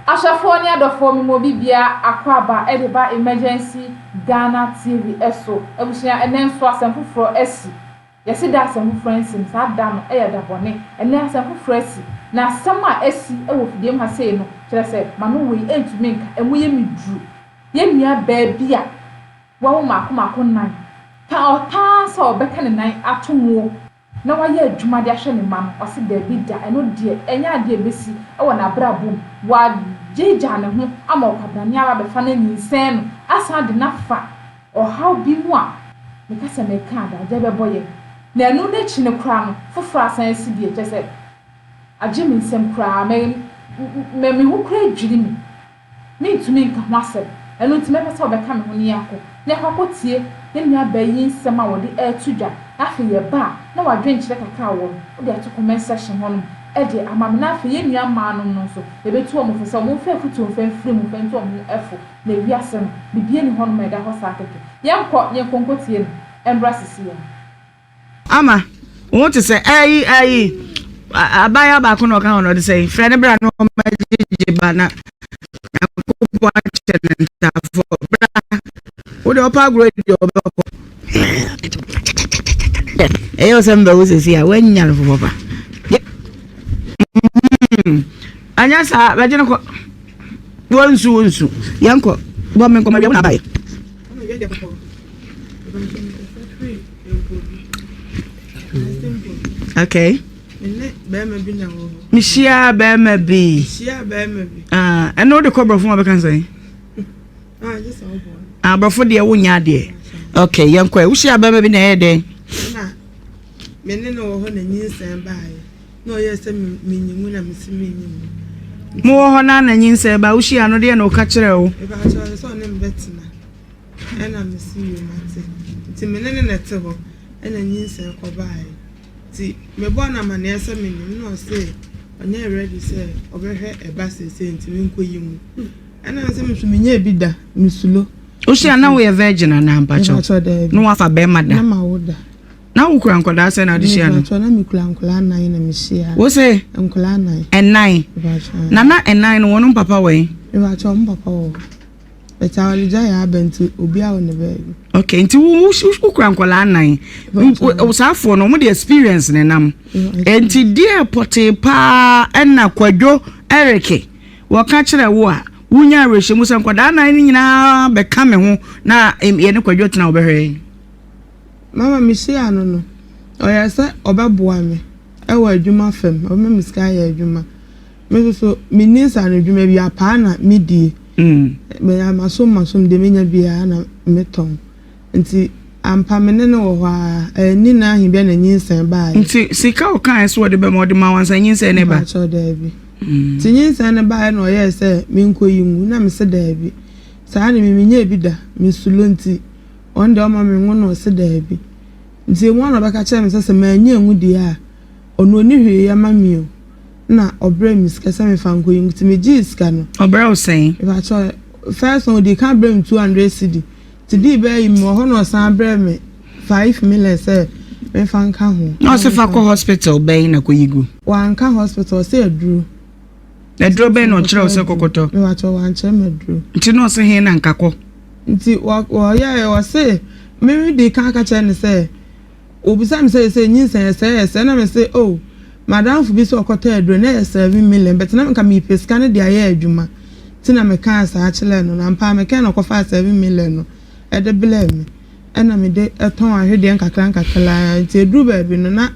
Ahwɛfoɔ ne adɔfoɔ me ma obi biara akwaaba de ba Emergency Ghana TV so. Abusua ɛnɛ nso asɛm foforɔ asi. Yɛse da asɛm foforɔ ansi no saa da no yɛ da bɔne. Ɛnɛ asɛm foforɔ asi. Na asɛm a asi wɔ fidiem ha sei no kyerɛ sɛ m'ano wei ntumi nka, ɛmu yɛ me duru. Yɛn nua baa bi a wawo mmaako mmaako nnan ka ɔtaa sɛ ɔbɛka ne nan ato muo na wayɛ adwuma de ahwɛ ne mma no, ɔse daabi da, ɛno deɛ ɛnyɛ adeɛ a ɛbɛsi wɔ n'abrabɔ mu. Wagyaagyaa ne ho ama ɔkwabrane aba abɛfa no anyinsɛn no asan de no afa ɔhaw bi mu a meka sɛ meka a daagya bɛbɔ yɛn. Na ɛno no akyi no koraa no, foforɔ asan asi deɛ kyerɛ sɛ agye me nsam koraa, me me me ho koraa dwiri me. Mentumi nka ho asɛm, ɛno nti mɛpɛ sɛ ɔbɛka me ho na yɛakɔ, na yɛakɔ akɔtie yɛn nuabaa yi nsɛm a wɔde reto dwa, na afei yɛba a, na w'adwenkyerɛ kakra a ɔwɔ no, wode ato comment section hɔnom de ama me, na afei yɛn nua mmaanom no nso, yɛbɛtu wɔn fo sɛ wɔmfa afutuo mfa mfiri mu mfa ntu wɔn ho fo, na wiase no, biribiara nni hɔnom a ɛda hɔ saa kɛkɛ. Yɛnkɔ na yɛnkɔ nkɔtie no mmra sisi ara. Ama, wo ho te sɛ ɛyi ɛyi abaayewa baako na ɔka ho na ɔde sɛ frɛ ne bra na ɔma gyegye ba na nyankopɔn akyɛ ne ntafoɔ bra wo deɛ ɔpa agorɔ deɛ ɔbɛkɔ ɛyɛ wo sɛ mbɛwo sɛsi a woanya no fofopa anyɛ saa bɛgye no kɔ Wonsu wonsu. Yɛnkɔ. Bɔ me nkɔmmɔ awia wo na abaeɛ. Okay. Mehyia bɛrima bi. Ah, ɛno wode kɔ borɔfo ma bɛka sɛn? Ah, borɔfo deɛ wonya adeɛ. Okay, yɛnkɔ. Wohyia bɛrima bi na ɛyɛ dɛn? Me ne no wɔ hɔ na nyinsɛn baeɛ. Na ɔyɛɛ sɛ menyi mu na mese menyi mu. Mowɔ hɔ na na nyinsɛn ba wohyia no deɛ na ɔka kyerɛ wo? Mepakyɛ sɛ ɔne me bɛtena ɛna mese yoo mate. Nti me ne no na ɛte hɔ ɛna nyinsɛn kɔbaeɛ. Nti mebɔɔ no amaneɛ sɛ menyim na ɔse ɔnyɛ ready sɛ ɔbɛhwɛ ɛba seesei nti menkɔyi mu. Ɛna mese me nso menyɛɛ bi da mesulo. Wohyia na woyɛ virgin anaa mpakyɛw? Na wafa bɛrima da? Na mawo da. Na wo kura nkwadaa sɛn na wode hyia no? Mepakyɛw na me kura nkwadaa nnan na me hyia. Wo se? Nkwadaa nnan. Ɛnan. Mepakyɛw. Na na ɛnan no wɔn papa wɔ he? Mepakyɛw wɔn papa wɔ hɔ. But awaregyae yɛ aba nti obiara wɔ ne baabi. Okay, nti wo wo kura nkwadaa nnan. Saa afoɔ no wɔn de experience na ɛnam. Nti deɛ pɔtee paa ɛna Kwadwo Eric wɔka kyerɛ wo a wonya awerɛhyɛmu sɛ nkwadaa nnan no nyinaa bɛka me ho na yɛne Kwadwo tena wɔbɛhwɛ yɛn. Mama mihyiaa no no, ɔyɛɛ sɛ ɔbɛboa me wɔ adwuma fam, ɔbɛma me sika ayɛ adwuma. Me nso so, minni nsaanodwuma bi, apaa na midie. Menya masom masom deɛ menya biara na metɔn. Nti ampa me ne no wɔ hɔ ara, anni nna ahe biara na nyinsɛn baeɛ. Nti sika a ɔkaeɛ sɛ ɔde bɛma ɔde maa wo ansa nyinsɛn no reba? Mpakyɛw, daabi. Nti nyinsɛn no baeɛ na ɔyɛɛ sɛ menkɔyi ngu, na mese daabi. Saa de me menyɛɛ bi da, mesuro nti. Ɔno deɛ ɔma me ngo na ɔse daabi. Nti emu ara na ɔbɛka kyerɛ me sɛ sɛ mannye angu deɛ a, ɔno ɔnni hwee yɛ ma me o. Ɛna ɔbrɛɛ me sika sɛ memfa nkɔyi ngu. Nti megyee sika no. Ɔbrɛ wo sɛn? Mepakyɛw, first one ɔdii kan brɛɛ me 200 cedi. Nti dii bɛyɛ yi mewɔ hɔ na ɔsan brɛɛ me 5 million sɛ memfa nka ho. Na ɔse fa kɔ hospital bɛn na kɔyi gu? Wanka hospital, ɔse aduro. Aduro bɛn na ɔkyerɛ wo sɛ kɔkɔtɔ? Mepakyɛw, wankyerɛ me aduro. Nti na ɔse he na nka kɔ? Nti wɔyɛɛ, wɔse, me me dii kan ka kyerɛɛ no sɛ, obisa me sɛ sɛ nyinsɛn yɛ sɛɛ yɛ sɛɛ na me se oh, m'adamfo bi sɛ ɔkɔtɔ aduro na ɛyɛ 7 million but na nka mepɛ sika no de ayɛ adwuma nti na mekaa saa kyerɛɛ no na ampa ara mekae na ɔkɔfaa 7 million no ɛde brɛɛ me ɛna mede tɔn ahwedeɛ nkakra nkakra nti ɛduru baabi no na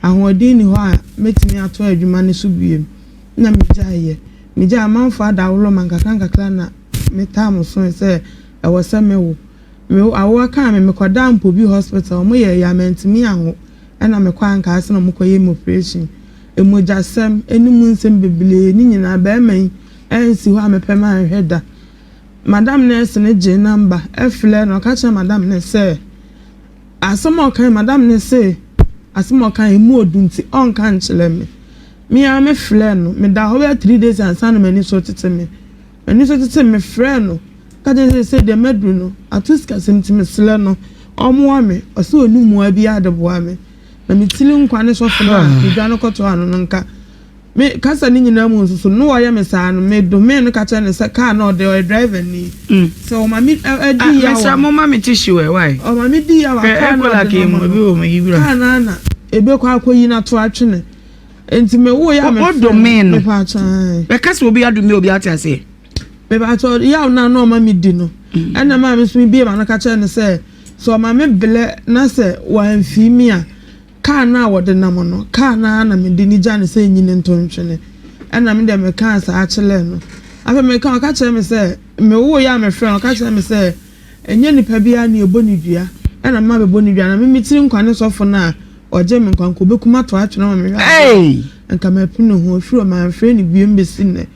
ahoɔden nni hɔ a mɛtumi atoa adwuma no so biom na megyaeɛ. Megyae amanfoɔ adaworo ma nkakra nkakra na metaa mo soe sɛ ɛwɔ sɛ me wo. Me awoɔ kaa me, mekɔdaa Mpobi hospital, wɔn yɛɛ yɛ a mantumi anwo, ɛna mekɔ Ankaase na wɔkɔyɛ me operation. Mogyasɛm ne mu nsɛm bebree ne nyinaa barima yi ansi hɔ a mepɛ manhwɛ da. Madam nurse no gyee number frɛɛ no, ɔka kyerɛɛ madam no sɛ asɛm a ɔkae madam no se asɛm a ɔkae emu odu nti ɔnka nkyerɛ me. Me ara me frɛɛ no, medaa hɔ bɛyɛ 3 days ansa na m'ani so retete me. M'ani so tete me, mefrɛɛ no ka kyerɛɛ no sɛ seesei deɛ maduru no, ato sikasɛm nti mesrɛ no ɔmmoa me. Ɔse ɔnni mmoa biara de boa me. Na me tiri nkwa ne sɔfo no a medwane kɔtoaa no no nka. Me kasa no nyinaa mu nso so no wɔyɛ me saa no me domee no ka kyerɛ no sɛ car no ɔde ɔyɛ driver ni mm. sɛ ɔma me adi yaw a mesrɛ mo ma me tissue ɛ why ɔma me di yaw a car no ɔde ma no car no ana ebekɔ akɔyi no ato atwene nti me wo yɛ a me ɔdomee no bɛka sɛ obi adome obi ate aseɛ mepakyɛ yaw no a na ɔma me di no mm. ɛna maa me so me bie ma no ka kyerɛ no sɛ sɛ ɔma me blɛ na sɛ wamfii mi a Kaa no a wɔde nam no, kaa no ara na mede no gya no sɛ enyi no nto ntwene. Ɛnna me deɛ mekaa saa kyerɛɛ no. Afei meka, ɔka kyerɛɛ me sɛ, mewoeɛ a mefrɛɛ no, ɔka kyerɛɛ me sɛ, ɛnyɛ nipa biara na ɛbɔ ne dua, ɛnna mma bɛbɔ ne dua. Na me me tiri nkwa ne sɔfo no a ɔgye me nkwa, nka ɔbɛku me ato atwene ama mehwɛ adeɛ a, nka mapini ho. Ɛfiri hɔ, mamfrɛ no bio bɛsi nnɛ.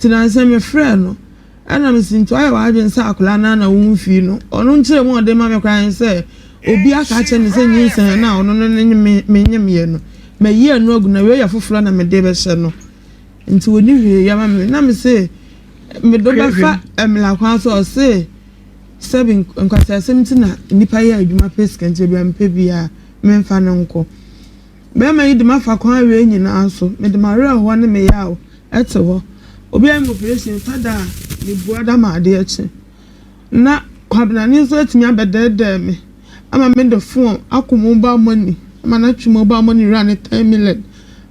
Nti nansa mefrɛɛ no. Ɛna mese nti woayɛ w'adwene sɛ akwadaa no ara na womfii no? Ɔno nkyerɛmu a ɔde ma me koraa ne sɛ obi aka akyerɛ no sɛ nyinsɛn no a ɔno no ne me menyemyɛ no, mayi ɛno agu na wei yɛ foforɔ na mede bɛhyɛ no. Nti ɔnni hwee yɛ ma me. Na mese mede bɛfa mmara kwan so ɔse sɛbi nkwaseasɛm nti na nnipa yɛ adwuma pɛ sika nti baabi a mepɛ biara memfa no nkɔ. Barima yi de m'afa kwan wei nyinaa so, mede m'awerɛhoɔ ne me yaw te hɔ. Obi ayɛ me operation tɔ da a, mebua da ma adeɛ kye. Na Kwabenane nso atumi abɛdɛɛdɛɛ me ama mede phone akɔ mobile money ama no atwe mobile money wura no 10 million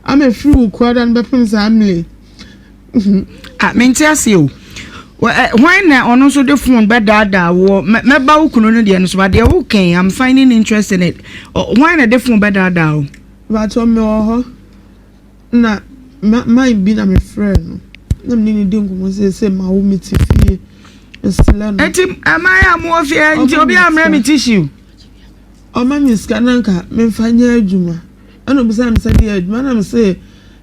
ama ɛfiri wo kura da no bɛpem saa mmerɛ yi. Ah, mente aseɛ o. Hwan na ɔno nso de phone bɛdaadaa woɔ? Mɛba wo kunu no deɛ no so, but deɛ wokɛn, I'm finding interest in it. Hwan na de phone bɛdaadaa wo? Mpakyɛ mewɔ hɔ na man bi na mefrɛɛ no na mene no di nkɔmmɔ sɛ sɛ ma wo mete fie mesrɛ no. Eti ɛman a mowɔ fie nti obi amrɛ me tissue. Ɔma me sika na nka memfa nyɛ adwuma. Ɛna obisaa me sɛ deɛ adwuma na mese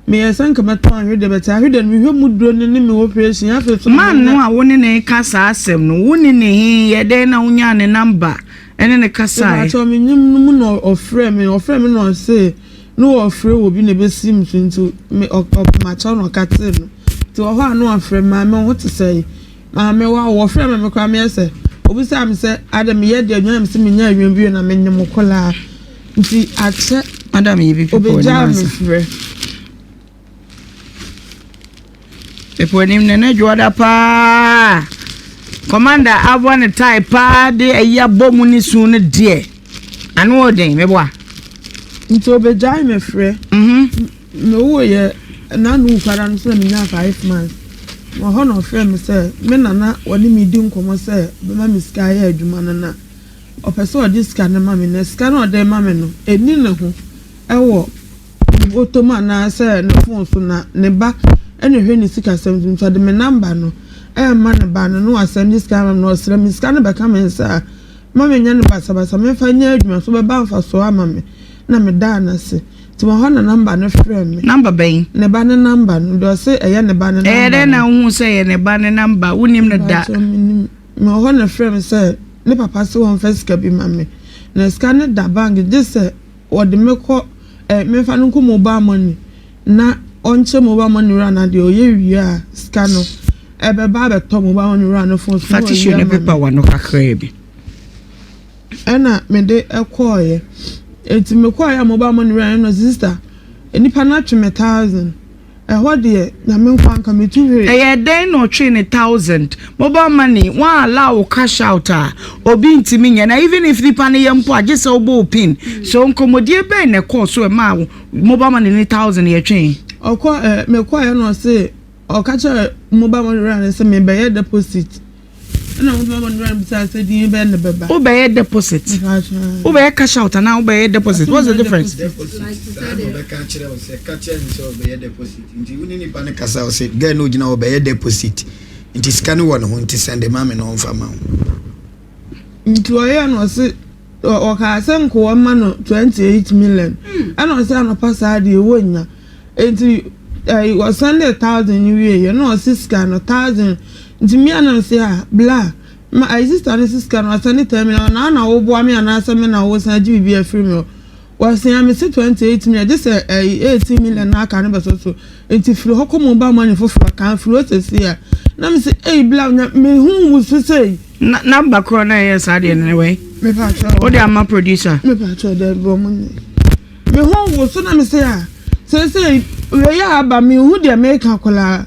meyɛ sɛ nka mɛtɔn ahwedeɛ but ahwedeɛ no mehwɛ mu duro no ne me operation afei so Man no a wo ne no reka saa asɛm no, wo ne no he, yɛ dɛn na wonyaa ne number ne no kasaeɛ? Mepakyɛw menyim no mu na ɔfrɛɛ me, ɔfrɛɛ me na ɔse ne wɔfrɛ wɔ bi na ebesi me so nti me ɔ ɔ makyɛw na ɔkatee no nti wɔ hɔ a na wafrɛ me maame wo ho te sɛn? Maame wa wɔfrɛ me me koraa meyɛ sɛ obisaa me sɛ adɛ meyɛ deɛ adwuma na mese menyɛ adwuma bio na menyem koraa nti akyɛ Madam yi bi pipo anim obegyaa me ansa. frɛ. Pipo anim na na dwoɔda paa. Commander abɔ ne tie paa de ayi abɔ mu ne su no deɛ. Ano ɔden meboa. Nti obegyae me frɛ. Mhm. Mewuiɛ n'ano wukwada no so na menyaa 5 months. Na hɔ na ɔfrɛɛ me sɛ me nana wɔne me di nkɔmmɔ sɛ ɔbɛma me sika ayɛ adwuma no na ɔpɛ sɛ ɔde sika no ma me na sika no a ɔde ma me no ɛnni ne ho ɛwɔ ne bɔtɔ mu anaasɛ ne phone so na ne ba ɛna ɛhwɛ ne sikasɛm so nti ɔde me number no ɛrema ne ba no na wasɛnde sika ama me na ɔsrɛ me sika no bɛka me nsa a ma menyɛ no basabasa memfa nyɛ adwuma so bɛba mfasoɔ ama me na medaa no ase. Nti wɔ hɔ na number no frɛɛ me. Number bɛn? Ne ba ne number no, deɛ ɔse ɛyɛ ne ba ne number Ɛyɛ dɛn na no. wohuu sɛ ɛyɛ ne ba ne number? Wonnim no da. Mpakyɛw mennim. Mewɔ hɔ na ɛfrɛɛ me sɛ ne papa se wɔmfa sika bi ma me. Na sika no da bank gye sɛ wɔde me kɔ eh, memfa no nkɔ mobile money na ɔnkyerɛ mobile money wura no adeɛ. Ɔyɛ wie a sika no ɛbɛba abɛtɔ mobile money wura no phone so Fa na tissue wayi no ama pepa me. w'ano kakraa bi. Ɛna mede kɔɔeɛ. Enti mekɔɔeɛ a mobile money wura no no sister, nipa no atwe me thousand. Ɛhɔ deɛ Nyame nko anka metu hwee. Ɛyɛ dɛn na ɔtwee ne thousand? Mobile money wɔn allow wo cash out a obi ntumi nyɛ na even if nipa no yɛ mpo a gye sɛ wobɔ wo pin. So nkɔmmɔdie bɛn na ɛkɔɔ so ɛmaa wo mobile money ne thousand yɛtwee? Ɔkɔ ɛ mekɔɔeɛ na ɔse ɔka kyerɛɛ mobile money wura no sɛ mebɛyɛ deposit. Ɛna mobile money wura no bisaa sɛ din bɛn na ɛbɛba. Wobɛyɛ deposit? Wobɛyɛ cash out anaa wobɛyɛ deposit? What's the difference? Deposit saa na ɔbɛka akyerɛ wo sɛ ka kyerɛ no sɛ ɔbɛyɛ deposit nti wo ne nipa no kasa ɔsɛ girl no ogyina hɔ ɔbɛyɛ deposit nti sika no wɔ ne ho nti sɛnde ma me na ɔmfa ma wo. Nti ɔyɛɛ no ɔse ɔkaa sɛ nkoa ma no 28 million ɛna ɔse anɔpa saa deɛ wɔnnya nti ɛyi ɔsɛnde thousand no wie yɛ na ɔse sika no thousand nti me anam se a bla ma ayi sista no se sika no ɔsɛnde 10 million na na woboa me anaasɛ me na wosan gye biribi afiri me hɔ wɔsea me se 28 million gye sɛ ɛyi 18 million na aka no bɛsɔ so nti firi hɔ kɔ mobile money foforɔ kan firi hɔ sɛsi a na me se eyi bla nya mehu wo so sei. Na number korɔ na ɛyɛ saa deɛ no ne wɛn? Wode ama producer? Mepakyɛw daabi ɔmo nye. Me ho wo so na me se a seesei. Wei a aba menhu deɛ meka koraa.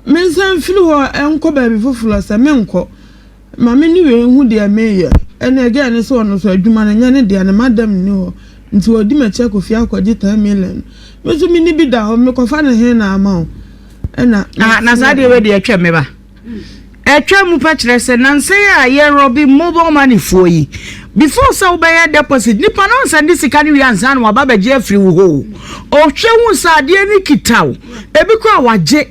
Mensan mfiri hɔ nkɔ baabi foforɔ sɛ menkɔ. Ma me ne wei nhu deɛ meyɛ. Ɛnna girl no sɛ ɔno nso adwuma no nyɛ ne dea, ne madam nni hɔ nti ɔdi m'akyi akɔ fie akɔgye 10 million. Me nso menni bi da hɔ, mekɔfa no he na ama wo? Ɛnna Ah, na saa deɛ wei deɛ ɛtwam me ba. Ɛtwa mu pɛ kyerɛ sɛ nansa yi a yɛrɔbi mobile money foɔ yi, before sɛ wobɛyɛ deposit, nipa no nsɛnde sika no wie ansa na waba bɛgye afiri wo hɔ o. Ɔhwɛ hu sɛ adeɛ no kita wo, ebi koraa wagye.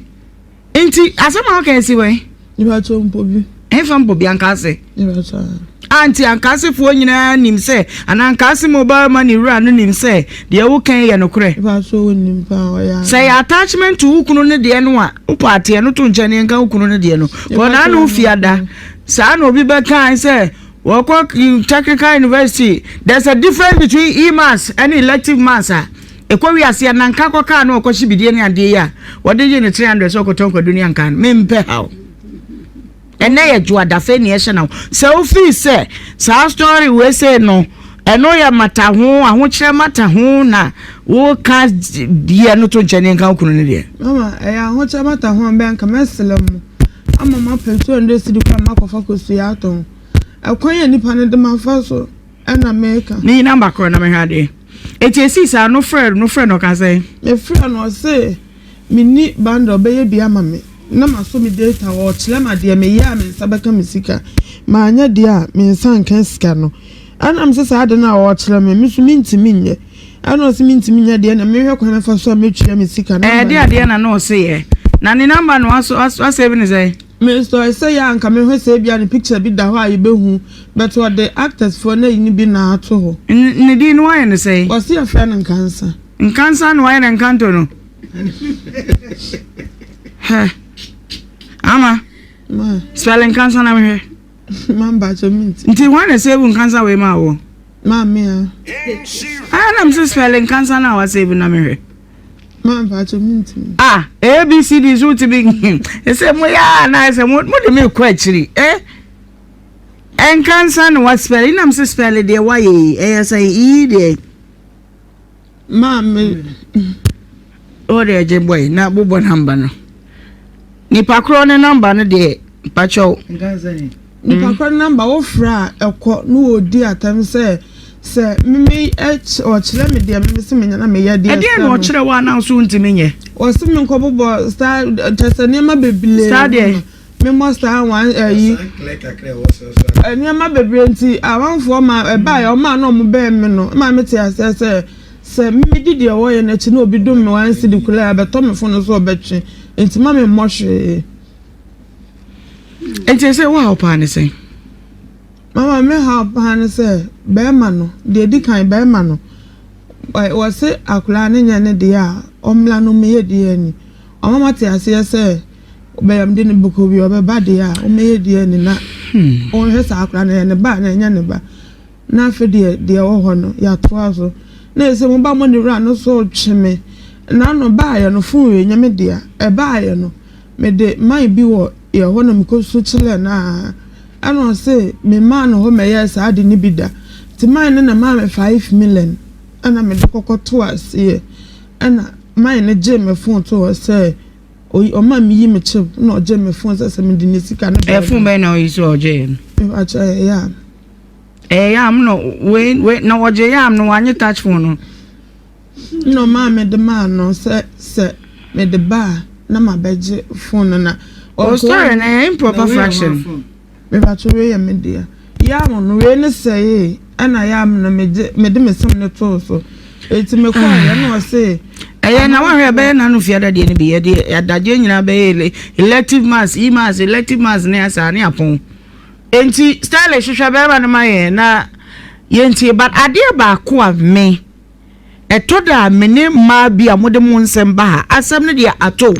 Nti asɛm a woka asi wɛn? Mepakyɛw mpo bi. Ɛmfa mpo bi ankaase. Mepakyɛw. A nti ankaasefoɔ nyinaa nim sɛ anaa ankaase mobile money wura no nim sɛ deɛ woka yi yɛ nokorɛ? Mepakyɛw onim paa ɔyɛ. Sɛ yɛ attachment to wo kunu no deɛ no a, wopɔ ateɛ no to nkyɛn na yɛnka wo kunu no deɛ no. Kɔ na ano fi ada. Saa na obi bɛkae sɛ wɔkɔ technical university. There's a difference between E-maths ne elective maths a ɛkɔ wiase a nanka kɔ kaa no ɔkɔhye bidie ne adeɛ yi a wɔde gye ne 300 sɛ ɔkɔtɔ nkwadu ne ankaa no. Mempɛ haw. Ɛnɛ yɛ dwoada afei ne ɛhyɛ na sɛ wofii sɛ saa story wei sei no ɛno yɛ mata ho ahokyerɛ mata ho na woka deɛ no to nkyɛn ne nka wo kunu no deɛ. Mama ɛyɛ ahokyerɛ mata ho a mbɛ nka mɛsrɛ mo ama mo apɛ 200 cedi koraa makɔfa kosua atɔn. Ɛkwan a nipa no de mafa so ɛna meka. Ne yi namba korɔ na mehwɛ adeɛ. Eti esii saa no frɛ no frɛ no ɔka sɛn? Mefrɛ no ɔse menni bundle ɔbɛyɛ bi ama me na masɔ me data ɔkyerɛ me adeɛ meyɛ a me nsa bɛka me sika manyɛ deɛ a me nsa nka sika no ɛna mese saa ade no a ɔkyerɛ me me nso mentumi nyɛ ɛna ɔse mentumi nyɛ deɛ na mehwɛ kwan mɛfa so a mɛtua me sika no. Ɛɛ de adeɛ na na ɔse yɛ na ne number no wasave ne sɛn? Me sɔre sɛ yɛ a nka mehwɛ sɛ ebia ne picture bi da hɔ a yɛbɛhu but ɔde actors foɔ no ayi no bi na ato hɔ. Ne din no wayɛ no sɛn? Ɔse yɛfrɛ no Nkansa. Nkansa na wayɛ no Nkanto no? Hɛ Ama Ma. Spell Nkansa na mehwɛ. Ma mpakyɛ menti. Nti hwan na save Nkansa wei maa wo? Maame a. Ah na mese spell Nkansa na wa save na mehwɛ. Ma mpakyɛ mentumi. Ah A B C D so wotumi ɛsɛ mo yɛ a na ayɛ sɛ mo mo de me kɔ akyiri eh Nkansa na wa spell na mese spell deɛ wayɛ yi ɛyɛ sɛ yi deɛ. Maame. O deɛ gye bɔe na bobɔ namba no. Nipa korɔ ne namba no deɛ mpakyɛw. Nipa korɔ ne namba wofrɛ a ɛkɔ na wɔdi atɛm sɛ sɛ meme ɔkyerɛ me deɛ meme se menya na meyɛ deɛ Ɛdeɛn na ɔkyerɛ wo a na nso wontumi nyɛ? Ɔse menkɔ bobɔ star kyɛ sɛ nneɛma bebree. Star deɛ? Memmɔ star one ɛyi. Nneɛma bebree nti amanfoɔ ma ɛbaeɛ ɔmaa na ɔmo bɛn me no ma mete aseɛ sɛ sɛ medi deɛ wɔyɛ no akyi na obi dom me one cedi koraa abɛtɔ me fon so ɔbɛtwe nti ma memmɔ hwee. Nti sɛ wo haw paa ne sɛn? Mama me haw paa ne sɛ bɛrima no deɛ edi kan bɛrima no wɔse akwadaa no nyɛ ne deɛ a ɔmmra no mmɛyɛ DNA. Ɔma mate aseɛ sɛ bɛyɛ de no bɛkɔ bi ɔbɛba deɛ a ɔmmɛyɛ DNA na ɔnhwɛ saa akwadaa no ɛyɛ ne ba anaa ɛnyɛ ne ba. Na afei deɛ deɛ ɛwɔ hɔ no yɛatoa so. Na ɛsɛ mo ba mo ne wura no so retwe me. N'ano baeɛ no phone wei nyɛ me dea. Ɛbaeɛ no mede man bi wɔ yɛ hɔ na mekɔsu kyerɛɛ no a ɛna ɔse memaa no hɔ mɛyɛɛ saa ade no bi da. Nti man no na ɛmaa me 5 million ɛna mede kɔkɔtoo aseɛ ɛna man no gyee me phone too hɔ sɛ oyi ɔma meyi me chip na ɔgye me phone sɛ sɛ mede ne sika no Ɛyɛ phone bɛn na ɔyi so a ɔgyeeɛ no? Mepakyɛ ɛyɛ yam. Ɛyɛ yam no wei wei na ɔgye yam no wanye touch phone no. Na ɔmaa mede maa no sɛ sɛ mede ba a na mabɛgye phone no na. O story na ɛyɛ improper fraction. Mepakyɛ wei yɛ me dea. Yam no wei ne sɛee ɛna yam no megye mede me sim no too so. Eti mekɔɔ yɛ na ɔse. Ɛyɛ na wahwɛ ɛbɛyɛ n'ano fiada deɛ no bi yɛde adagyeɛ nyinaa bɛyɛ elective mass e mass elective mass ne asa ne apɔn. Enti stylish hwehwɛ bɛrima no ma yɛn na yɛntie but adeɛ baako a me ɛtɔ da a me ne mmaa bi a mode mo nsɛm ba ha asɛm no deɛ ato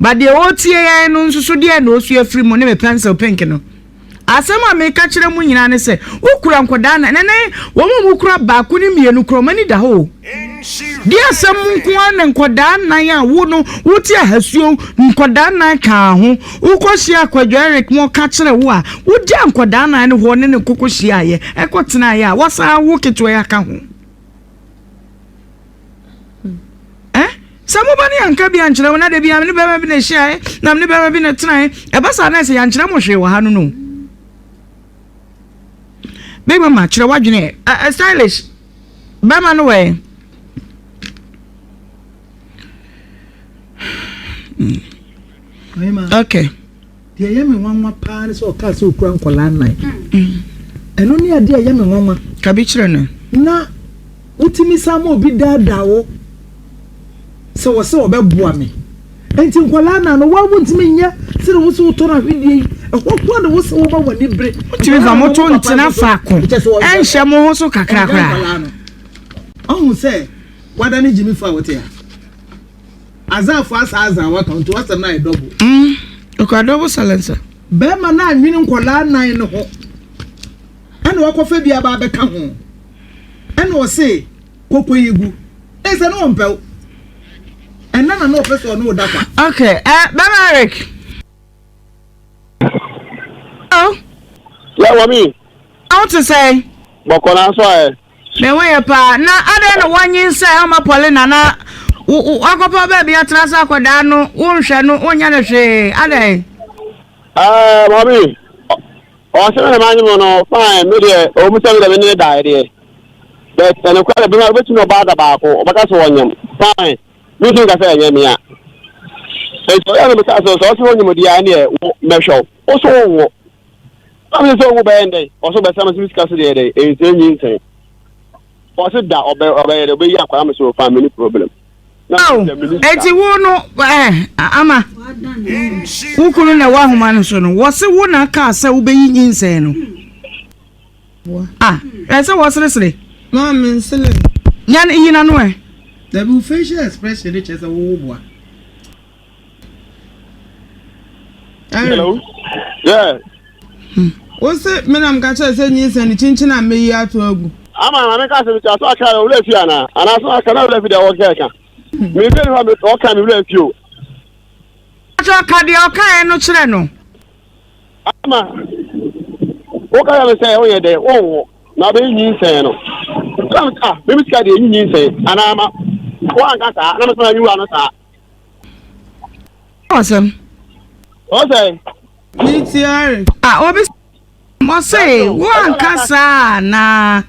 but deɛ ɔretie yɛn no nso so deɛ na ɔsua firi mu ne me pencil pink no asɛm a meka kyerɛ mu nyinaa ne sɛ wokura nkɔdaa na nɛnɛ wɔn a wokura baako ne mmienu kura wɔn ani da hɔ o deɛ asɛm nko ara na nkɔdaa nan a wo no wote ahasuo nkɔdaa nan kaa ho wokɔhyia akwadwo Eric mo ka kyerɛ wo a wogya nkɔdaa nan no hɔ ne ne koko hyiaeɛ ɛkɔ tenaeɛ a wasan wo ketewa yi aka ho. Eh? Sɛ moba ne yɛanka bi ankyerɛ wo na da biara me ne bɛrima bi na ɛhyiaeɛ na me ne bɛrima bi na ɛtenaeɛ, ɛba saa na ɛsɛ yɛankyerɛ mo hwee wɔ ha no no. Big Mama, kyerɛ w'adwene ɛ. Stylish, bɛrima no wɔ ɛ. Okay. Deɛ ɛyɛ me nwanwa paa ne sɛ ɔkaa sɛ ɔkura nkwadaa nnan. Ɛno ne adeɛ a ɛyɛ me nwanwa. Ka bi kyerɛ no. Na wotumi san ma obi daadaa wo sɛ wɔ sɛ ɔbɛboa me. Enti nkwadaa nnan no, woa wontumi nyɛ sɛdeɛ wo sɛ wotɔ no ahwedeɛ yi. Ɛhɔ koraa na wo sɛ woma w'ani bere. Wotumi fa mo to ntena faako ɛnhyɛ mo ho so kakra koraa. Ɔhu sɛ wadane gyimifo a wote ha. Azanfo asa azan waka nti wasɛm no ayɛ double. Mm, okura double silencer. Bɛrima no anwene nkɔlaa nan no ho ɛna wakɔfa bi aba abɛka ho ɛna ɔse kɔkɔ yi gu ɛsɛ ne ɔmpɛ wo ɛna na na ɔpɛ sɛ ɔne wo da kwa. Okay, uh, bɛrima Eric. Hello. Yeah, mami. Awo te sɛ. Bɔkɔ na nso ayɛ. Me ho yɛ paa. Na adɛn na woanyinsɛn amma Paulina na woakɔpɛ baabi atena sɛ akwadaa no wonhwɛ no wonyɛ no hwee adɛn? Ɛɛ mami, ɔsɛ me na manye mo no fine me deɛ ɔwɔ mu sɛ me deɛ me ne daeɛ deɛ but ɛnokorɛ deɛ bɛma wobɛtumi ɔbaa da baako ɔbɛka sɛ ɔnyam fine mentumi nka sɛ ɛnyɛ mea nti ɔyɛ no meka sɛ sɛ ɔsɛ ɔnyam deɛ a ɛneɛ wo mɛhwɛ wo wo so wonwo Na me sɛ ɔwo bɛyɛ ndɛn? Ɔso bɛsa me so me sika so deɛ dɛn? Ɛnsɛ nyinsɛn. Ɔse da ɔbɛ ɔbɛyɛ dɛ ɔbɛyi akwadaa me so fa me ni problem. Na Ao, me sɛ me ni sika. eti wo no eh, ama wo kunu na ɛwɔ ahoma no so no, wɔse wo na kaa sɛ wobɛyi nyinsɛn no. Ah, ɛsɛ wɔseresere. Maame nsele. Nya yi n'ano ɛ. Dabi wo facial expression ne kyerɛ sɛ wo boa. Hello. Yeah. Wo se me na meka kyerɛ sɛ nyinsɛn no kyinkyin a meyi ato agu. Ama na meka sɛ mekyɛ so aka wura fi ana ana so aka na wura fi deɛ wɔka ɛka. Me bi ne hɔ ɔka me wura fi o. Ɔka deɛ ɔkaeɛ no kyerɛ no. Ama woka kyerɛ me sɛ woyɛ dɛ wonwo na wobɛyi nyinsɛn no. Na me sɛ ah me sika deɛ ɛnyi nyinsɛn anaa ma woanka saa na me sɛ manyi wura no saa. Asɛm. Ɔsɛ. Me tiare. Ah obi ɔse woanka saa anaa.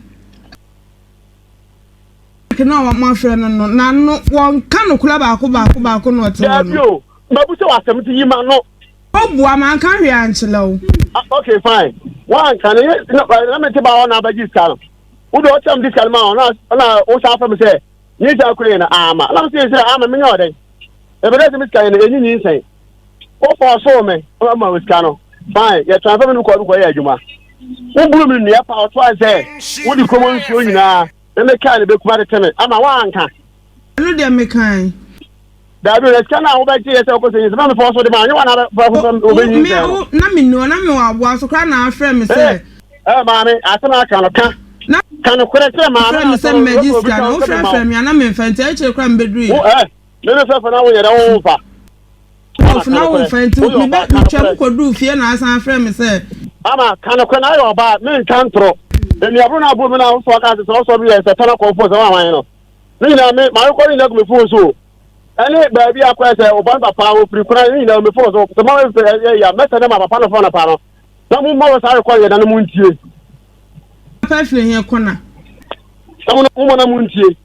Na wɔafrɛ no no n'ano wɔnka nokorɛ baako baako baako na ɔte hɔ no. Dabi o, mabu sɛ w'asɛm nti yi m'ano. Obua, manka hwee ankyerɛ wo. Ah, okay, fine. Woanka no, na na mete ba hɔ na abɛgye sika no. Wo deɛ ɔkyerɛ me de sika no ma wo na na wo san frɛ me sɛ nyinsɛn akora yɛ no ama. Na me sɛ sɛ ama menyɛ ɔdɛn. Ɛbɛdɛ sɛ me sika yɛ no ɛnyi nyinsɛn. Wo fɔɔsoo me ma wo sika no. Fine, yɛ transfer me no kɔ kɔ yɛ adwuma. Wo buru me nnua pa ɔtoa sɛ wode kurom nsuo nyinaa na me kaa ne bɛkum atete me ama woanka. Ɛno deɛ mekae. Dabi na sika no a wobɛgye yɛ sɛ wokɔ sɛ nyinsɛn na mefɔ so de ma anyɛ wana bɛfɔ sɛ wobɛnyinsɛn no. Na menni hɔ na mewɔ aboa so koraa na afrɛ me sɛ. Ɛ maame asɛm a aka no ka Na ka nokorɛ kyerɛ maame frɛ me sɛ mmɛgye sika no wofrɛfrɛ me a na memfa nti akyire koraa mebɛduru Wo yɛ. ɛ me mefrɛfrɛ na wonyɛ dɛ womfa. Ama Ɔf ka na nokorɛ womfa nti woyɛ mebɛ ɔbaa ka metwa nokorɛ. mu kɔduu fie na asan afrɛ me sɛ. Ama ka nokorɛ na ayɛ ɔbaa menka ntorɔ. Nnuaboro no aboro me na wosɔ aka sɛ sɛ ɔsɔ bi yɛ sɛ tana kɔmfoɔ sɛ wanwan no. Ne nyinaa me marekɔ ne nyinaa gu me fon so o. Ɛne baabi a kɔɛ sɛ ɔba no papa ofiri kwan ne nyinaa me fon so sɛ ma yɛ ya mɛsɛ ne ma papa no fon no pa no na mo mmɔ saa rekɔ yɛ na no mo ntie. Papa firi he kɔna. Na mo mo na mo ntie.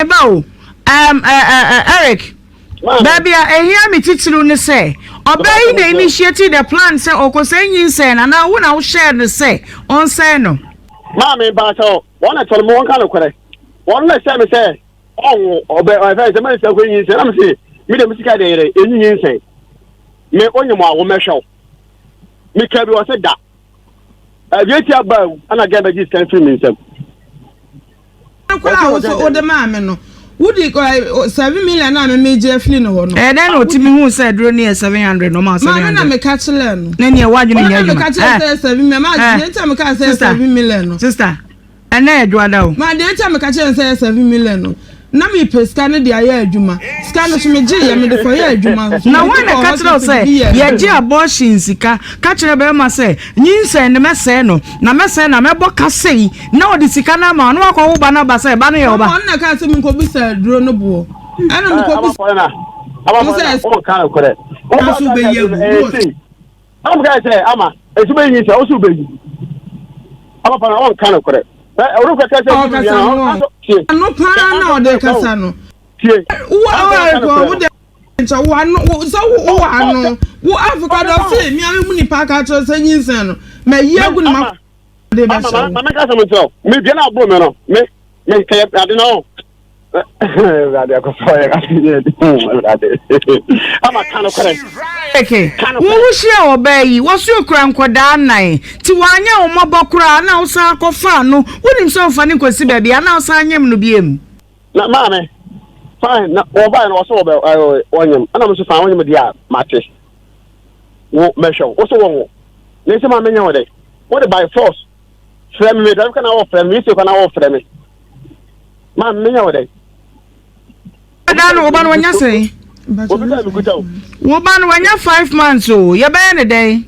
Ɛba o, um, uh, uh, Eric, baabi a ehia me titiriw ne sɛ ɔbaa yi na initiate the plan sɛ ɔkɔsɛe nyinsɛn no anaa wo na wohyɛɛ no sɛ ɔnsɛe no. Maame mpakyɛw wɔn na kyɛn mo wɔn ka nokorɛ wɔn na hyɛ me sɛ ɔnwo ɔbɛ ɔfɛ sɛ mɛnsa kɔ nyinsɛn na me se me de me sika de yɛrɛ enyi nyinsɛn me onye mo awo mɛhwɛ wo me ka bi wɔ se da awie ti aba awu ɛna gɛn bɛgye sika firi me nsam. Koraa a wosɛ wode maa me no wodi 7 million a me megye afiri ne hɔ no. Ɛyɛ dɛn na otumi hu sɛ aduro no yɛ 700 na ɔma wo 700? Maame na meka kyerɛɛ no. Na nea wadwene nyɛ adwuma. Ɔno na meka kyerɛɛ sɛ 7 million. Maa deɛ nti a meka sɛ 7 million no. Sister, ɛnɛ yɛ dwoada o. Maa deɛ nti a meka kyerɛɛ sɛ yɛ 7 million no. Na mepɛ sika no de ayɛ adwuma. Sika no so megye yɛ mede kɔyɛ adwuma nso. Na wɔn na ɛka kyerɛ wo sɛ yɛgye abortion sika ka kyerɛ bɛrima sɛ nyinsɛn no mɛsɛe no na mɛsɛe no a mɛbɔ ka sei na ɔde sika no ama wo na wakɔ wo ba no aba sɛ ba no yɛ wo ba. Ɔno na ɛkaa sɛ menkɔbisa aduro no boɔ. Ɛna mekɔ bisa. Sɛ ɔnka nokorɛ. Ɔnso bɛyi agu. Ama ka sɛ ama esu bɛyi nyi sɛ ɔso bɛyi. Ama pa na ɔnka nokorɛ. Ɔno kɛkɛ sɛ ɔkasa no ano paa na ɔde kasa no. Tie. Wo a wo de nkyɛ wo ano sɛ wo wɔ ano wo Africa dɔ se mi ame mu nipa aka kyerɛ sɛ nyinsɛn no ma yi agu ne ma de bɛhyɛ wo. Ama meka sɛ mo nkyerɛ me dua na aboro me no me me kɛyɛ ade na ɔ Awurade akɔsɔ yɛ Awurade ama ka no korɛ. Eke, wo wo hyia ɔbaa yi, wɔso okura nkɔdaa nan, ti wanyɛ wo mmɔbɔ koraa na wosan akɔfaa no, wonim sɛ ɔmfa no nkɔsi baabi a na wosan nyem no biem. Na maame, fine, na wɔbaeɛ no wɔsɛ wɔbɛ ɛɛ wɔnyem, ɛna mo nso fine wɔnyem deɛ a mate, wo mɛhwɛ wo, wosɛ wɔnwo, na ɛsɛ maa menyɛ wo dɛ, wode by force frɛ me, me drive ka na wɔfrɛ me, me ka na wɔfrɛ me, maame menyɛ wo dɛ. Ɛda no wo ba no wanya sɛn? Obi sɛ mekuta o. Wo ba no wanya five months o, yɛbɛyɛ ne dɛn?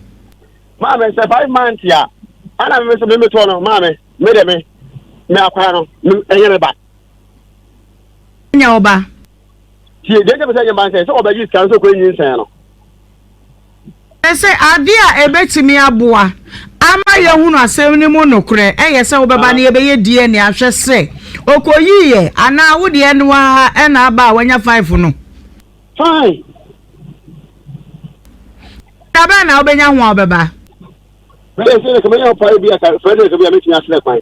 Maame sɛ five months a, ɛna me nso me metoɔ no maame. Me de me, me akwara no, me ɛnyɛ me ba. Nyɛ wo ba. Tie, deɛ nkyɛn sɛ ɛnyɛ ba nsɛn, sɛ ɔbɛgye sika nso kɔ enyi nsɛn no. Ɛsɛ adeɛ a ɛbɛtumi aboa ama yɛahunu asɛm no mu nokorɛ ɛyɛ sɛ wobɛba na yɛbɛyɛ DNA ahwɛ sɛ ɔkɔyiiɛ anaa wo deɛ no ara ɛna aba a wanya five no. Fine. Da bɛn na wobɛnya ho a wobɛba? Bɛyɛ sɛ nka mɛnya ɔpae bi a ka fɛ sɛ bi a mɛtumi asrɛ kwan.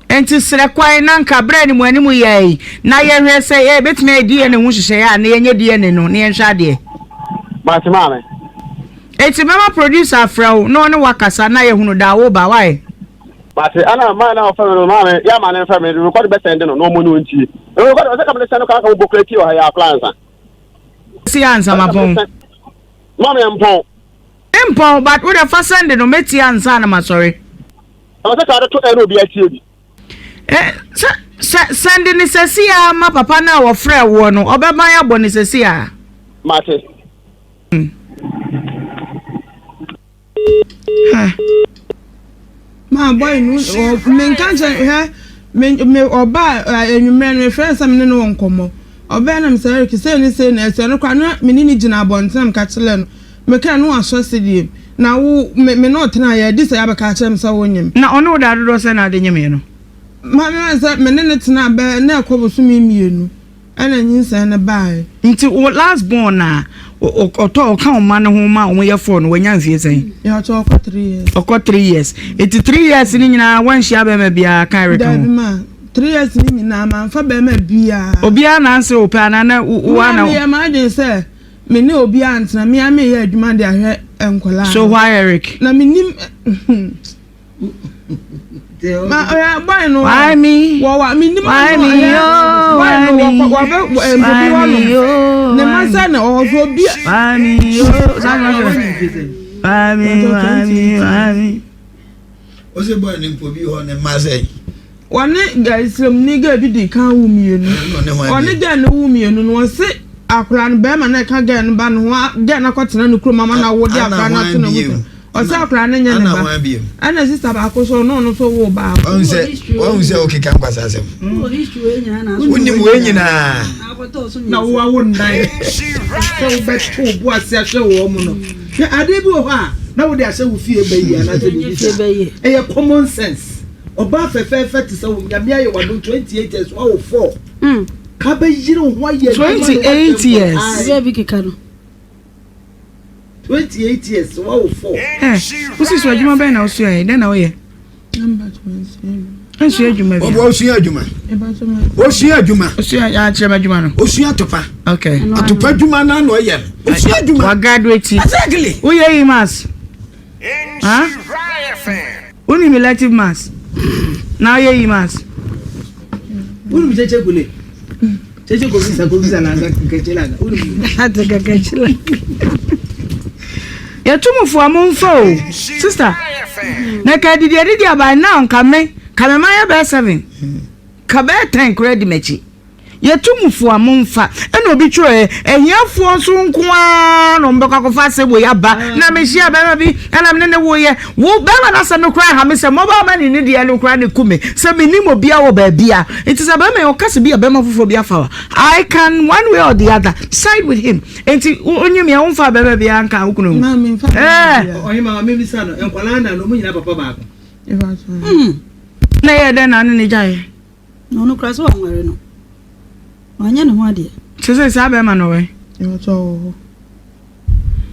Enti srɛ kwan na nka berɛ a animu animu yɛ yi na yɛhwɛ sɛ yɛbɛtumi ayɛ DNA ho nhyehyɛeɛ a na yɛnyɛ DNA no na yɛnhwɛ adeɛ. Mate maame. Enti mɛma producer afrɛ wo na ɔne wo akasa na yɛhunu da a woba, why? Mate, ana maa na ɔfrɛ me no maame yɛ ama ne mfrɛ me record bɛ sɛnde no na ɔmo ne ɔntie. Record ɔsɛ ka mede sɛnde kɔ aka wo bɔ kura tie wɔ ha yɛ akora ansa. Si ansa mapɔn. Maame mpɔn. Mpɔn but wo de fa sɛnde no mɛtie ansa na masɔre. Ɛwɔ sɛ kaa de to ɛ na obi atie bi. Eh, sɛ sɛ sɛnde ne sɛsi a ma papa no a wɔfrɛ woɔ no ɔbɛban abɔ ne sɛsi a. Mate. Ha. Maa boy no ɔ menka nkyerɛ hwɛ me me ɔbaa anwummerɛ no mefrɛ no sɛ me ne no wɔ nkɔmmɔ ɔbɛɛ na mesɛ Eric sei ne sei na ɛsɛ no koraa na me ne no gyina abɔnten na meka kyerɛ no meka no wasɔ sedeɛ mu na wo me me ne ɔtena yɛ adi sɛ yɛabɛka akyerɛ me sɛ wonyem. Na ɔne wo da dodoɔ sɛn na ade nyemeɛ no? Ma me sɛ me ne no tena bɛɛ na ɛkɔ bosome mmienu. Ɛna nyinsɛn no baeɛ. Nti wo last born a ɔtɔ ɔka wo mma no ho ma wɔn yɛ four no wanya mfie sɛn? Yɛatɔ ɔkɔ three years. Ɔkɔ three years. Nti three years ni nyinaa wanhyia bɛrima biara kan reka ho? Dabi ma three years ni nyinaa manfa bɛrima biara. Obiara na anse wo pɛ anaa na wo ana? Me a meyɛ m'adwene sɛ me ne obiara ntena me a meyɛ adwuma de ahwɛ nkwadaa. So why Eric? Na menim. Ma ɔyɛ boy no. Why me? Wɔ wa mi nim Why me? Oh, boy why no me? wɔ wɔ bɛ Why mpobi hɔ me? nom. Oh, Ne why ma me? sɛ na ɔwɔ so obi. Why me? Oh, saa na ɔsɛ. Why me? Why me? Why me? Ose boy no mpo bi hɔ ne mma sɛn? Wɔne Sremuni girl bi di kan wo mmienu. Ɔne girl no wo mmienu no wɔse akwadaa no bɛrima no ɛka girl no ba no ho girl no akɔtena ne kurom ama no awo de akwadaa no ato n'abusa. Ɔsɛ akwadaa no nyɛ ne ba. Ɛna sista baako so ɔno ɔno so wo baako. Wahu sɛ wahu sɛ wokeka nkwasa asɛm. Wonim wei nyinaa. Na wo awo nnan sɛ wobɛto wo bo ase ahwɛ wɔn mu no. Hwɛ adeɛ bi wɔ hɔ a na wode ahyɛ wo fie bɛyi anaasɛ biribi saa. Ɛyɛ common sense. Ɔbaa fɛfɛɛfɛ te sɛ wo, Nyame ayɛ w'adom 28 years, woawo 4. Ka bɛyere wo ho ayɛ adwuma na woahwɛ 28 years. nkwadaa. Bɛɛ bi keka no. 28 years, woawo 4. Eh, wosi so adwuma bɛn na wosua yi? Dɛn na woyɛ? Nsua adwuma bi. Osua adwuma. Osua adwuma. Osua akyerɛ m adwuma no. Osua atopa. Okay. Atopa adwuma na na ɔyɛ no. Osua adwuma. Wa graduate. Exactly. Woyɛ yi mass. Huh? Wonim elective maths? Na woyɛ yi maths? Wonim kyekye kule? Kyekye kobisa kobisa na asa kɛkyɛ la. Wonim. Ate kɛkɛkyɛ la. Yɛtu mo fo a momfa o. Sister, na ka adidi adidi a by now nka me, ka me ma yɛ bɛyɛ seven. Ka bɛyɛ ten koraa di m'akyi. Yɛtu mo fo a momfa. Ɛna obi twerɛɛ, ahiafoɔ nso nko ara na wɔbɛkɔ akɔfa asɛm wei aba. Na mehyia bɛrima bi ɛna me ne ne woeɛ. Wo bɛrima no asɛm no koraa ha me sɛ mobile money no deɛ no koraa na ɛku me. Sɛ mennim obiara wɔ baabi a. Nti sɛ bɛrima yi ɔka sɛ bi a bɛrima foforɔ bi afa wo a, I can one way or the other side with him. Nti wonye me a womfaa bɛrima biara nkaa wo kunu ho? Maa memfa bɛrima biara. Ɔhema ma memmisa no, nkwadaa nnan no, wɔn nyinaa papa baako? Na ɛyɛɛ dɛn na ne ne gyaeɛ? Na ɔno koraa sɛ wanware no, wanyɛ ne ho adeɛ. Sese saa bɛrima no wɛ? Ɔtɔ wɔ hɔ.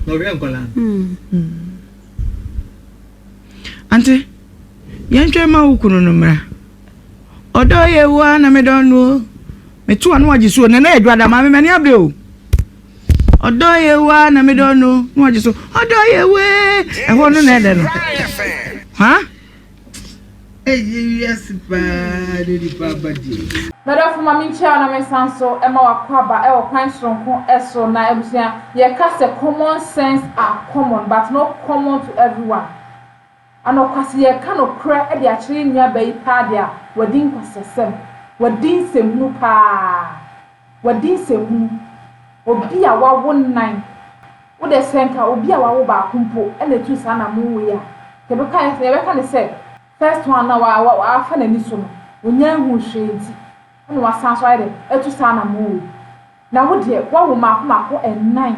Na ɔhwɛ nkwadaa no. Ante, yɛntwɛn ma wo kunu no mmra. Ɔdɔ yɛ wo a na medɔ no o. Meto ano agye so o. Nana yɛ dwada maame m'ani abere o. Ɔdɔ yɛ wo a na medɔ no na wagye so. Ɔdɔ yɛ wo ee. Ɛhɔ no na ɛdɛ no. Ha? Ɛyɛ wiase paa ne nipa aba deɛ. M'adɔfo ma menkyia wo na mensan nso ma w'akwaaba wɔ kwan soronko so na abusua yɛka sɛ common sense are common but not common to everyone Anokwase yɛka nokorɛ de akyerɛ yɛn nua baa yi paa deɛ a wadi nkwasiasɛm wadi nsɛmhunu paa wadi nsɛmhunu obi a wawo nan Wo deɛ sɛ nka obi a wawo baako mpo na etu saa anamon wei a, nka yɛbɛka yɛbɛka no sɛ first one no a wa wafa n'ani so no, onnya nhuu hwee nti ɛna wasan so ayɛ dɛ atu saa anamon wei. Na wo deɛ woawo mmaako mmaako nnan,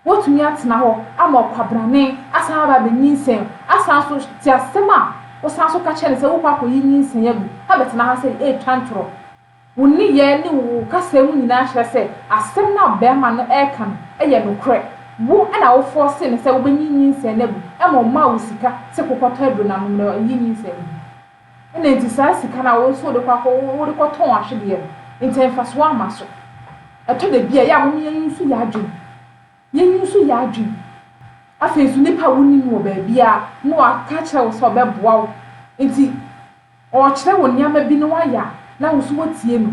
woatumi atena hɔ ama ɔkwabrane asan aba abɛnyinsɛn, asan so te asɛm a wosan so ka kyerɛ no sɛ wokɔ akɔyi nyinsɛn agu, abɛtena ha sɛ ɛretwa ntorɔ. Wo nneyɛɛ ne wo kasa mu nyinaa kyerɛ sɛ asɛm no a barima no reka no yɛ nokorɛ. Wo na wo fɔɔsee no sɛ wobɛnyi nyinsɛn no agu ma ɔmaa wo sika sɛ kokɔtɔ aduro na nom na yi nyinsɛn no gu. Ɛna nti saa sika no a wo nso wode kɔ akɔ wode kɔtɔn ahwedeɛ no nti mfasoɔ amma so. Ɛtɔ da bi a ɛyɛ a mom yɛn nso yɛ adwene. Yɛn nso yɛ adwene. Afei nso nipa a wonim no wɔ baabi a na waka akyerɛ wo sɛ ɔbɛboa wo nti Ɔrekyerɛ wo nneɛma bi na woayɛ a, na wo nso woatie no.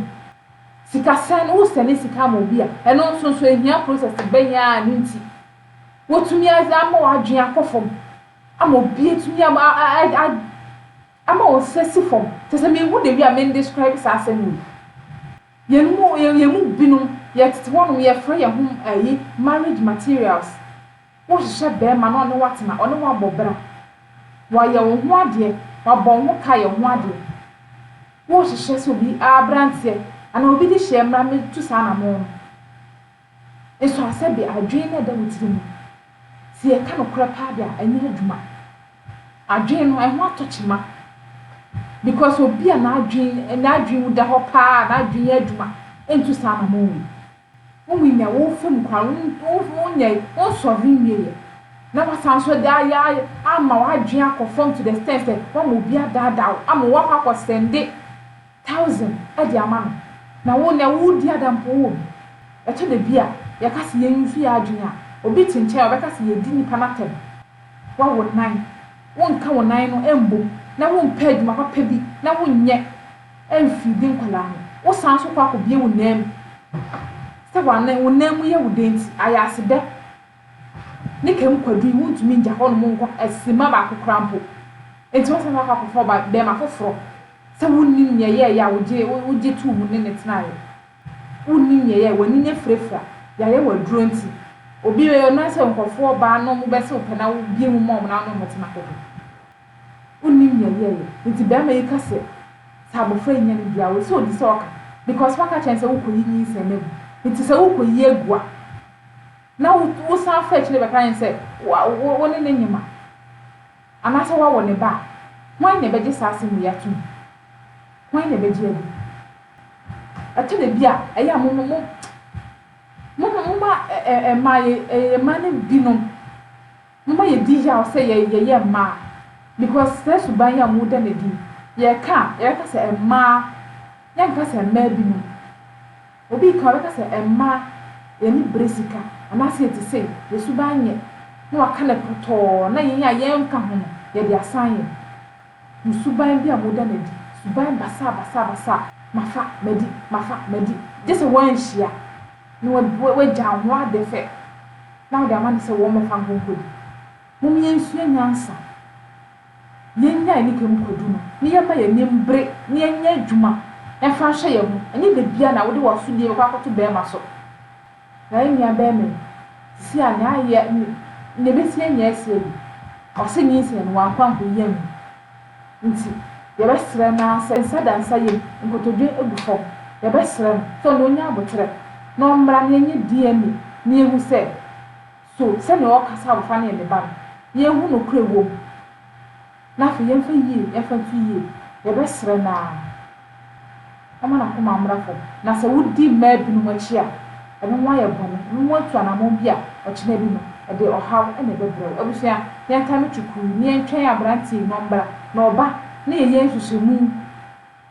Sikasɛn no, wosɛne sika ama obi a, ɛno nso nso ehia process bɛn ara ɛno nti wotumi ama w'adwene akɔ fam ama obi atumi ama ama wo nsa si fam. Kyerɛ sɛ menhu the way a men describe saa asɛm wei. Yɛn mu yɛn mu binom yɛtete hɔnom yɛfrɛ yɛn ho ayi marriage materials. Wohwehwɛ barima na ɔne wo atena, ɔne wo abɔ bra, wayɛ wo ho adeɛ, wabɔ wo ho ka ayɛ wo ho adeɛ. Wohwehwɛ sɛ obi, aberanteɛ anaa obi de hyeɛ mmra mmɛtu saa anamɔn no. Nso asɛbe adwene no a ɛda wo tiri mu, sɛ yɛka nokorɛ paa deɛ a, ɛnyɛ adwuma. Adwene no, ɛho atɔ kyema. Because obi a n'adwene, n'adwene mu da hɔ paa, n'adwene yɛ adwuma, ɛntu saa anamɔn wei. Wonhu nea worefa mu koraa, wonyɛe, wonsɔre nwieɛ, na woasan nso de ayɛ ama w'adwene akɔ fam to the extent sɛ woama obi adaadaa wo ama woakɔ akɔ sɛnde thousand de ama no, na wo nea woredi ada mpo wowɔ bi. Ɛtɔ da bi a yɛka sɛ yɛn nso yɛn adwene a, obi te nkyɛn a ɔbɛka sɛ yɛdi nnipa no atɛm. Woawo nan, wonka wo nan no mmom na wompɛ adwuma papa bi na wonyɛ. mfidi nkwadaa no, wo san nso kɔ akɔbue wo nan mu sɛ w'anan wo nan mu yɛ wo dɛ nti ayɛ asedɛ ne kam kwadu yi wontumi ngya hɔ nom nkɔ simma baako koraa mpo nti wosan akɔ akɔfa ɔba bɛɛma foforɔ sɛ wonnim nea ɛyɛɛyɛ a wogye wogye too mu ne ne tenaeɛ wonnim nea ɛyɛɛ w'ani no afirafira yɛayɛ wo aduro nti obi ɔno sɛ nkurɔfoɔ baa na ɔmo bɛse wo pɛ na wobue mu ma ɔmo na wo ne ɔmo tena kɛkɛ. Wonnim nea ɛyɛeɛ nti barima yi ka sɛ sɛ abɔfra yi nya no bi a ɔsɛ ɔdi sɛ ɔka because waka kyerɛ no sɛ wokɔyi nyinsɛn no agu nti sɛ wokɔyi agu a na wo san fa akyire bɛka ne sɛ wo ne no nyem a anaasɛ woawo ne ba a hwan na ɛbɛgye saa asɛm wei atom? Hwan na ɛbɛgye adi? Ɛtɔ da bi a ɛyɛ a mo mo mo moma mmaa yɛ mmaa no binom Momma yɛdi yaw sɛ yɛyɛ mmaa because saa suban yi a moda no adi yi, yɛreka a, yɛbɛka sɛ mmaa, yɛnka sɛ mmaa binom. Obi reka a, ɔbɛka sɛ mmaa, yɛn ani bere sika anaasɛ yɛte sei, yɛn suban nyɛ, na waka no pɔtɔɔ na yɛn a yɛnka ho no, yɛde asan yɛn. Mo suban bi a moda no adi, suban basaa basaa basaa, mafa, madi, mafa, madi, gye sɛ woanhyia na woagya wo ho adɛfɛ. na wode ama no sɛ wɔmmɛfa nkɔ nkɔdi. Mom yɛnsua nyansa, yɛnnyae nika mu kwadu no, na yɛmma yɛn ani mbere na yɛnyɛ adwuma. Yɛmfa nhyɛ yɛn ho. Ɛnyɛ da biara na wode w'asodie bɛkɔ akɔto barima so. Na yɛn nua barima yi, sisi a nea ayɛ, nea ɛbɛsi anya asi awie. Ɔse nyinsɛn no wankɔ ankɔyi angu. Nti yɛbɛsrɛ no ara sɛ nsa da nsa yam, nkotodwe gu fam. Yɛbɛsrɛ no sɛ ɔno ɔnya aboterɛ na ɔmmra na yɛnyɛ DNA na yɛhu sɛ so sɛnea ɔreka sɛ abɔfra no yɛ ne ba no, yɛnhu nokorɛ wɔ mu. Na afei yɛmfa yie, yɛmfa nto yie. Yɛbɛsrɛ no ara. Ɔmma n'akoma mmra fam. Na sɛ wodi mmaa binom akyi a, ɛno ho ayɛ bɔne. Ɛno ho atu anammɔn bi a, ɔkyena bi no, ɛde ɔhaw na ɛbɛbrɛ wo. Abusua, yɛntame twukuu na yɛntwɛn aberanteɛ yi na ɔmmra. Na ɔba na yɛyɛ nhwehwɛmu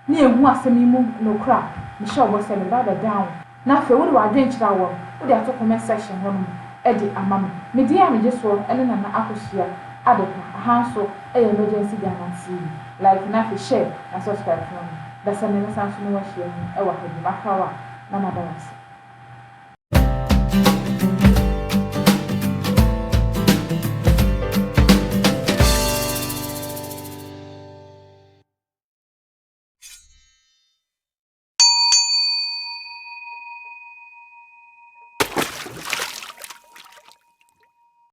na yɛhu asɛm yi mu nokorɛ a, mehyɛ wo bɔ sɛ meba abɛdan wo. Na afei wode w'adwenkyerɛ a wɔ no, wode ato comment section hɔ nom de ama me. Me din a megye soɔ ne Nana Akosua Adepa, aha nso yɛ Emergency Ghana TV. Like na afei share na subscribe ma me. Dasani mɛsan nso ne wo ahyia mu wɔ ha bio. Makra wo a na mada wo ase.